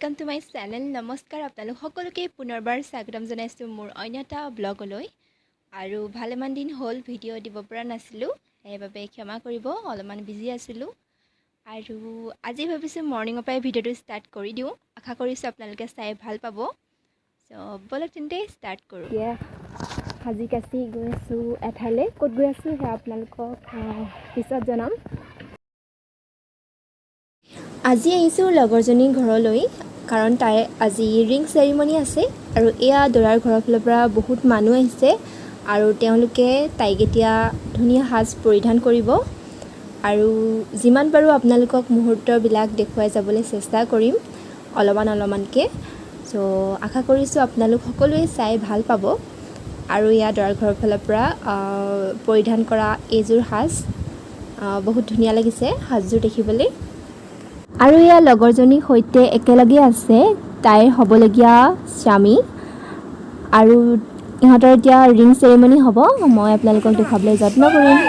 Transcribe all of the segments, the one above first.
Welcome to my channel. নমস্কাৰ, আপোনালোক সকলোকে পুনৰবাৰ স্বাগতম জনাইছোঁ মোৰ অন্য এটা ব্লগলৈ। আৰু ভালেমান দিন হ'ল ভিডিঅ' দিব পৰা নাছিলোঁ, সেইবাবে ক্ষমা কৰিব, অলপমান বিজি আছিলোঁ। আৰু আজি ভাবিছোঁ মৰ্ণিঙৰ পৰাই ভিডিঅ'টো ষ্টাৰ্ট কৰি দিওঁ। আশা কৰিছোঁ আপোনালোকে চাই ভাল পাব। চ' ব'লক তেন্তে ষ্টাৰ্ট কৰোঁ। এতিয়া সাজি কাচি গৈ আছোঁ এঠাইলৈ। ক'ত গৈ আছোঁ সেয়া আপোনালোকক পিছত জনাম। আজি আহিছোঁ লগৰজনীৰ ঘৰলৈ, কাৰণ তাইৰ আজি ৰিং চেৰিমনি আছে। আৰু এয়া দৰাৰ ঘৰৰ ফালৰ পৰা বহুত মানুহ আহিছে আৰু তেওঁলোকে তাইক এতিয়া ধুনীয়া সাজ পৰিধান কৰিব। আৰু যিমান পাৰোঁ আপোনালোকক মুহূৰ্তবিলাক দেখুৱাই যাবলৈ চেষ্টা কৰিম অলপমান অলপমানকৈ। চ' আশা কৰিছোঁ আপোনালোক সকলোৱে চাই ভাল পাব। আৰু এয়া দৰাৰ ঘৰৰ ফালৰ পৰা পৰিধান কৰা এইযোৰ সাজ, বহুত ধুনীয়া লাগিছে সাজযোৰ দেখিবলৈ। আৰু এয়া লগৰজনীৰ সৈতে একেলগে আছে তাইৰ হ'বলগীয়া স্বামী। আৰু ইহঁতৰ এতিয়া ৰিং চেৰিমনি হ'ব, মই আপোনালোকক দেখুৱাবলৈ যত্ন কৰিম।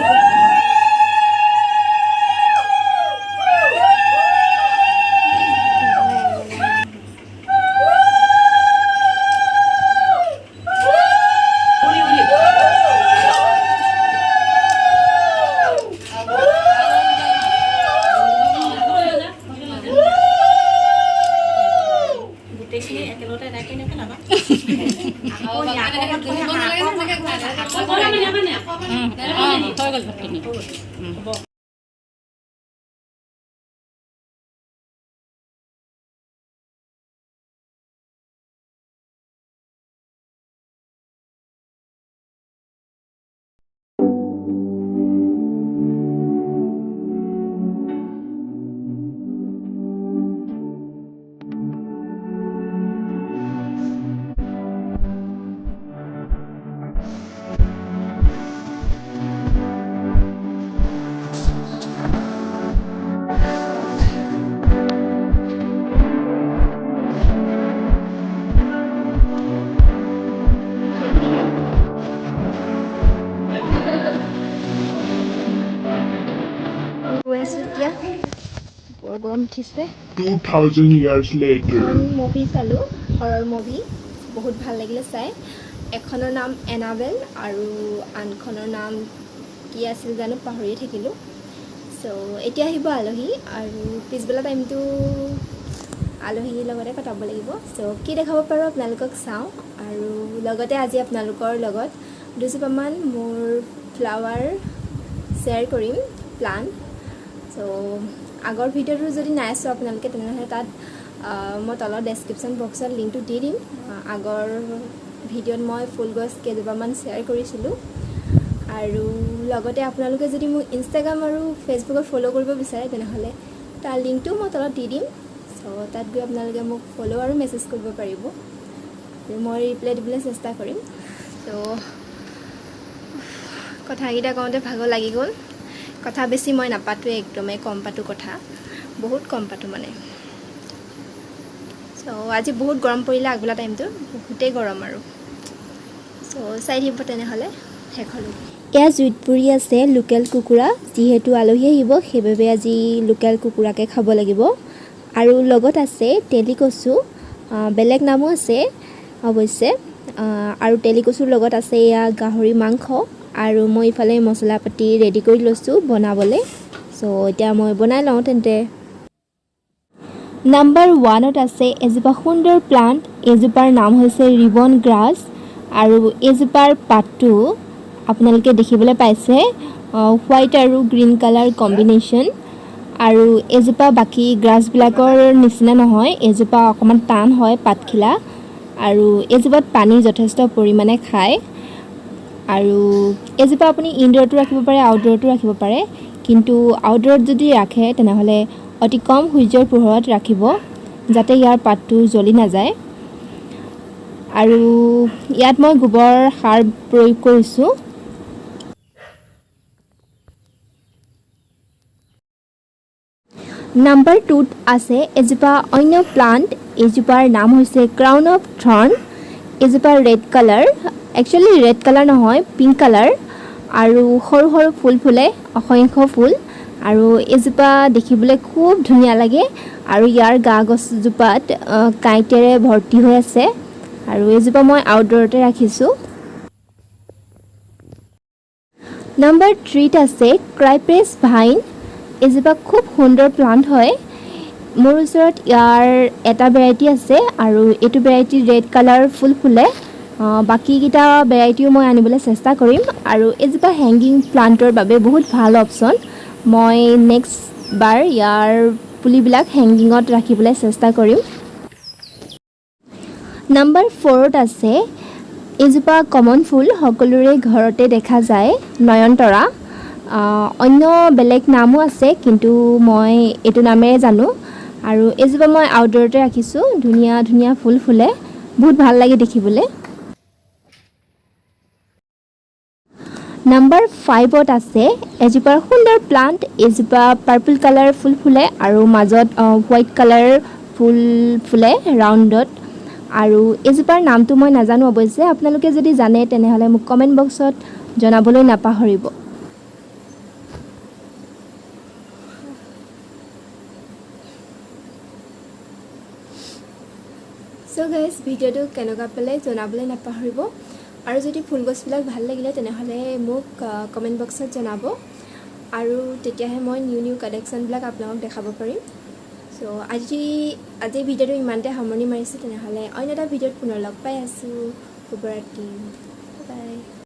গোটেইখিনি একেলগতে এদাই কৰি নেপেলাবা। হৈ গ'ল ভাতখিনি। হ'ব। গৈ আছোঁ এতিয়া, বৰ গৰম উঠিছে। 2000 years later. এখন মুভি চালোঁ, হৰৰ মুভি, বহুত ভাল লাগিলে চাই। এখনৰ নাম এনাবেল আৰু আনখনৰ নাম কি আছিল জানো, পাহৰিয়ে থাকিলোঁ। চ' এতিয়া আহিব আলহী আৰু পিছবেলা টাইমটো আলহীৰ লগতে কটাব লাগিব। চ' কি দেখাব পাৰোঁ আপোনালোকক চাওঁ। আৰু লগতে আজি আপোনালোকৰ লগত দুজোপামান মোৰ ফ্লাৱাৰ শ্বেয়াৰ কৰিম, প্লাণ্ট। চ' আগৰ ভিডিঅ'টো যদি নাই চোৱা আপোনালোকে, তেনেহ'লে তাত মই তলত ডেছক্ৰিপশ্যন বক্সত লিংকটো দি দিম। আগৰ ভিডিঅ'ত মই ফুল গছ কেইজোপামান শ্বেয়াৰ কৰিছিলোঁ। আৰু লগতে আপোনালোকে যদি মোক ইনষ্টাগ্ৰাম আৰু ফেচবুকত ফ'ল' কৰিব বিচাৰে, তেনেহ'লে তাৰ লিংকটোও মই তলত দি দিম। চ' তাত গৈ আপোনালোকে মোক ফ'ল' আৰু মেছেজ কৰিব পাৰিব আৰু মই ৰিপ্লাই দিবলৈ চেষ্টা কৰিম। চ' কথাকেইটা কওঁতে ভাগৰ লাগি গ'ল। কথা বেছি মই নাপাতোঁ, একদমেই কম পাতোঁ কথা, বহুত কম পাতোঁ মানে। চ' আজি বহুত গৰম পৰিলে, আগবেলা টাইমটো বহুতেই গৰম। আৰু চ' চাই থাকিব তেনেহ'লে শেষলৈকে। এয়া জুইত পুৰি আছে লোকেল কুকুৰা। যিহেতু আলহী আহিব, সেইবাবে আজি লোকেল কুকুৰাকে খাব লাগিব। আৰু লগত আছে তেলি কচু, বেলেগ নামো আছে অৱশ্যে। আৰু তেলি কচুৰ লগত আছে এয়া গাহৰি মাংস। আৰু মই ইফালে মছলা পাতি ৰেডি কৰি লৈছোঁ বনাবলৈ। চ' এতিয়া মই বনাই লওঁ তেন্তে। নাম্বাৰ ওৱানত আছে এজোপা সুন্দৰ প্লাণ্ট। এইজোপাৰ নাম হৈছে ৰিবন গ্ৰাছ। আৰু এইজোপাৰ পাতটো আপোনালোকে দেখিবলৈ পাইছে, হোৱাইট আৰু গ্ৰীণ কালাৰ কম্বিনেশ্যন। আৰু এইজোপা বাকী গ্ৰাছবিলাকৰ নিচিনা নহয়, এইজোপা অকণমান টান হয় পাতখিলা। আৰু এইজোপাত পানী যথেষ্ট পৰিমাণে খায়। আৰু এইজোপা আপুনি ইনড'ৰতো ৰাখিব পাৰে, আউটড'ৰতো ৰাখিব পাৰে। কিন্তু আউটড'ৰত যদি ৰাখে, তেনেহ'লে অতি কম সূৰ্যৰ পোহৰত ৰাখিব, যাতে ইয়াৰ পাতটো জ্বলি নাযায়। আৰু ইয়াত মই গোবৰ সাৰ প্ৰয়োগ কৰিছোঁ। নাম্বাৰ টুত আছে এজোপা অন্য প্লাণ্ট। এইজোপাৰ নাম হৈছে ক্ৰাউন অফ থৰ্ণ। এইজোপা red colour, actually red colour নহয়, পিংক কালাৰ। আৰু সৰু সৰু ফুল ফুলে, অসংখ্য ফুল। আৰু এইজোপা দেখিবলৈ খুব ধুনীয়া লাগে আৰু ইয়াৰ গা গছজোপাত কাঁইটেৰে ভৰ্তি হৈ আছে আৰু এইজোপা মই আউটড'ৰতে ৰাখিছোঁ। নম্বৰ 3ত আছে ক্ৰাইপ্ৰেছ ভাইন। এইজোপা খুব সুন্দৰ প্লাণ্ট হয়। মোৰ ওচৰত ইয়াৰ এটা ভেৰাইটি আছে আৰু এইটো ভেৰাইটি ৰেড কালাৰ ফুল ফুলে। বাকীকেইটা ভেৰাইটিও মই আনিবলৈ চেষ্টা কৰিম আৰু এইজোপা হেংগিং প্লাণ্টৰ বাবে বহুত ভাল অপশ্যন। মই নেক্সট বাৰ ইয়াৰ পুলিবিলাক হেংগিঙত ৰাখিবলৈ চেষ্টা কৰিম। নম্বৰ 4ত আছে এইজোপা কমন ফুল, সকলোৰে ঘৰতে দেখা যায়, নয়নতৰা। অন্য বেলেগ নামো আছে, কিন্তু মই এইটো নামেৰে জানো। আৰু এইজোপা মই আউটড'ৰতে ৰাখিছোঁ। ধুনীয়া ধুনীয়া ফুল ফুলে, বহুত ভাল লাগে দেখিবলৈ। নম্বৰ 5ত আছে এজোপা সুন্দৰ প্লাণ্ট। এজোপা পাৰ্পল কালাৰ ফুল ফুলে আৰু মাজত হোৱাইট কালাৰ ফুল ফুলে ৰাউণ্ডত। আৰু এইজোপাৰ নামটো মই নাজানো অৱশ্যে, আপোনালোকে যদি জানে তেনেহ'লে মোক কমেণ্ট বক্সত জনাবলৈ নাপাহৰিব। চ' গাইজ, ভিডিঅ'টো কেনেকুৱা পালে জনাবলৈ নাপাহৰিব আৰু যদি ফুল গছবিলাক ভাল লাগিলে তেনেহ'লে মোক কমেণ্ট বক্সত জনাব আৰু তেতিয়াহে মই নিউ নিউ কালেকশ্যনবিলাক আপোনালোকক দেখাব পাৰিম। চ' আজিৰ ভিডিঅ'টো ইমানতে সামৰণি মাৰিছোঁ। তেনেহ'লে অন্য এটা ভিডিঅ'ত পুনৰ লগ পাই আছোঁ। শুভৰাত্ৰি, বাই।